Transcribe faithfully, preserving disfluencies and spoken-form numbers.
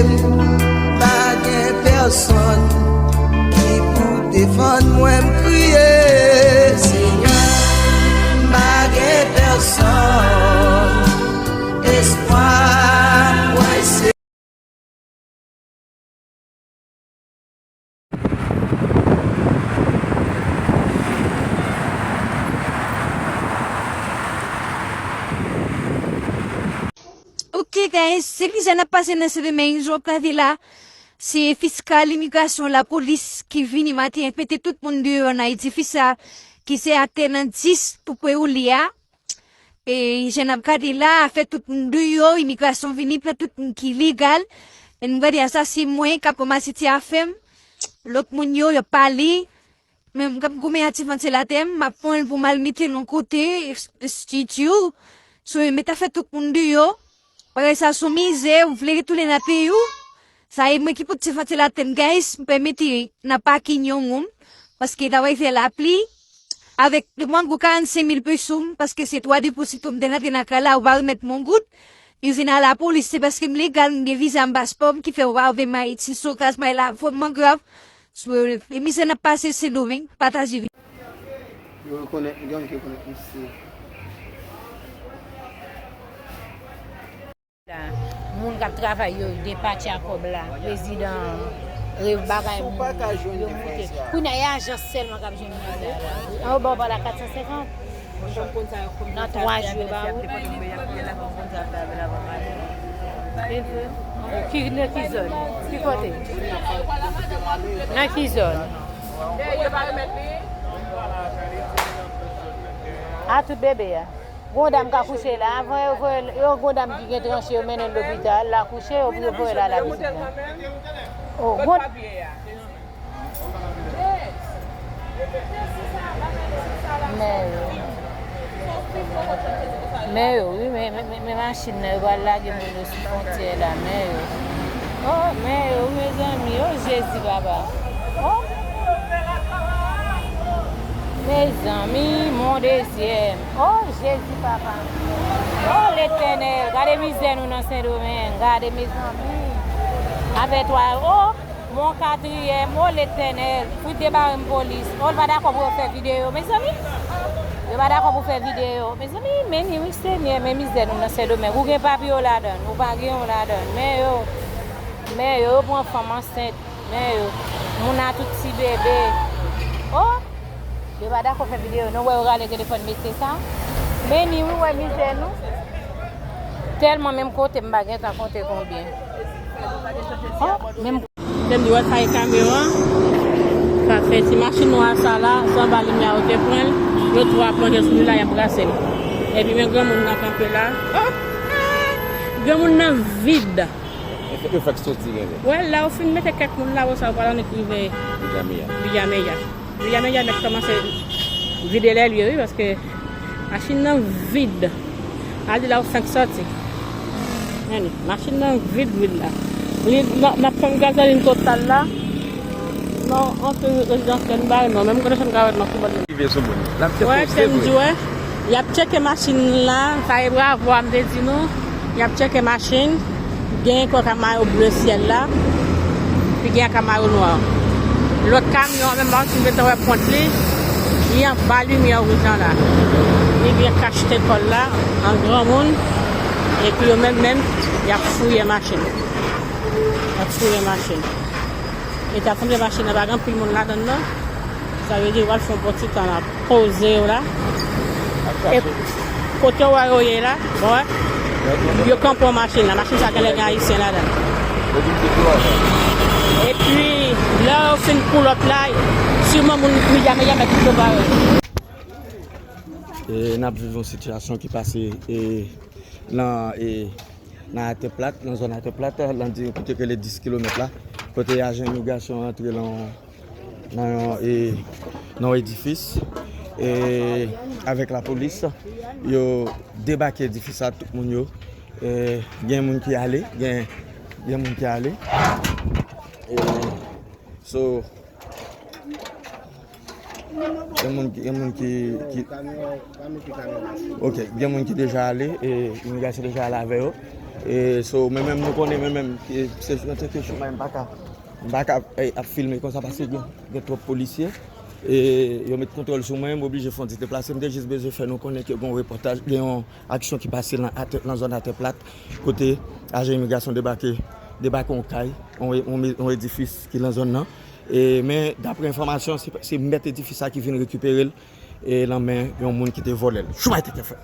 Pa gen pèsonn ki pou defann mwen, m kriye, Senyè. Pa gen pèsonn, espwa mwen se Ok, guys, se mizè n ap pase nan Sendomeng, jan w ka di la. Se fiskal imigrasyon, lapolis ki vini maten an, mete tout moun deyò nan edifis sa, ki se atè nan dis pou Pwewoli a. E jan n ap gade la, fè tout moun deyò, imigrasyon vini pran tout moun ki legal. E nou gade a sa, se mwen k ap ranmase ti afè m. Lòt moun yo, y ap pale. Men m ap goumen ak ti vantilatè m, m ap pran l pou m al mete l yon kote, estidyo. So, yo mete afè tout moun deyò. Bagay sa sou mizè, ou vle retounen nan peyi w. Sa e mwen ki pote ti vantilatè m, guys, m pèmete nan pakin yon moun, paske ta pral fè lapli. Avèk mwen gwo karannsenk mil peso m, paske se twa deposito m te rantre nan kay la, ou pa remèt mwen yon goud. Yo vin a lapolis, se paske m legal, m gen viza m, paspò m, ki fè yo pa vle m Ayiti. So, gras may la vrèman grav. So, e mizè n ap pase Sendomeng, pataje videyo. Yo rekonèt, gen moun ki rekonèt misye. La, moun k ap travay yo, depatcha kòb la, prezidan, rev bagay moun yo moute. Kounye a, e ajans sèlman k ap jwenn moun la. An, yo ba w pa la kat san senkant. Nan twa jou, yo ba ou. Ki, nan ki zòn? Ki kote? Nan ki zòn? A tout bebe a. Gon dam ka kouche la, avan yo voye l, yo gon dam ki gen tranche, yo mennen l lopital, l akouche, yo pou yo voye l al la pitit la. O, gon. Men yo. Men yo, wi, men, men, men, men machin nan, yo pral lage moun yo sou fwontyè la, men yo. O, men yo, wi, mezanmi, o, Jezi, papa. O. Mezanmi, mon Dye. O, Jezi, papa. O, Letènèl, gade mizè nou nan Sendomeng. Gade, mezanmi. Avè twa, o, mon katriyèm, o, Letènèl. Fout debare m polis. O, l pa dakò pou yo fè videyo, mezanmi. Yo pa dakò pou fè videyo. Mezanmi, men ni, wi, Senyè, men mizè nou nan Sendomeng. Ou gen papye w ladan l, ou pa gen w ladan l. Men yo, men yo, yo pran fanm ansent. Men yo, moun a tout ti bebe. O! Yo pa dakò fè videyo, non, wè yo rale telefòn mesye sa. Men ni wi, wè mizè nou. Tèlman menm kote m pa gentan konte konbyen. O, menm. Lè m di wè sa e kamyon an. Sa se ti machin nwa sa la, se anba limyè yo te pran l. Yo twa plonje sou li la, y ap brase l. Epi men granmoun nan kanpe la. O! Granmoun nan vid. Yo fèk soti genlè. Wè, lè yo fin mete kèk moun la, wè sa yo pral annik rive Bijameya. Bijameya. Bijameya mèt kòmanse vide lè l ye, wi, paske machin nan vid. A di la yo fèk soti. Men, machin nan vid, vid la. Li, n ap, n ap fann gazolin total la. Non, antre rezidansyèl m bare non, menm kote sa m ka wè nan ki bò l. Rive sou moun. L ap tcheke. Wè, se m di wè. Y ap tcheke machin la, sa e bravo a m te di nou. Y ap tcheke machin. Gen yon Camaro ble syèl la. Epi gen yon Camaro nwa. Lòt kamyon an menm, m pa konn si m gentan wè pwent li. Li anba limyè wouj lan la. Li byen kachte kò l la, an granmoun. Epi yo menm menm, y ap fouye machin. Y ap fouye machin. E ta sanble machin nan pa gen anpil moun ladan l non. Sa vle di yo pral fè yon bon ti tan la. Poze yo la. E kote w wè yo ye la, bon, wè. Yo kanpe yon machin la. Machin sa genlè gen ayisyen ladan l. Epi, lè yo fin pull up la, siman moun Bijameya mèt tou pare. E n ap viv yon sitiyasyon ki pase, e, nan, e, nan Atè Plat, nan zòn Atè Plat, nan di kote ke le dis kilomèt la, kote ajan imigrasyon rantre nan, nan yon, e, nan yon edifis, e, avèk lapolis, yo debake edifis la, tout moun yo, e, gen moun ki ale, gen, gen moun ki ale. E, so, Gen moun ki, gen moun ki, ki... Ok, gen moun ki deja ale, e imigrasyon deja ale avè yo. E so, mwen menm, nou konnen, mwen menm, e, se antanke chomay, m pa ka, m pa ka, e, ap filme konsa paske gen, gen twòp polisye. E yo met kontwòl sou mwen, m oblije fè yon ti deplase. M te jis bezwen fè nou konnen ke gen yon repòtaj, gen yon aksyon ki pase nan, atè, nan zòn Atè Plat, kote ajan imigrasyon debake, debake yon kay, yon, yon, yon edifis ki nan zòn nan. E, men, daprè enfòmasyon, se, se mèt edifis sa ki vin rekipere l, e, nan men yon moun ki te vòlè l. Chomay te fè.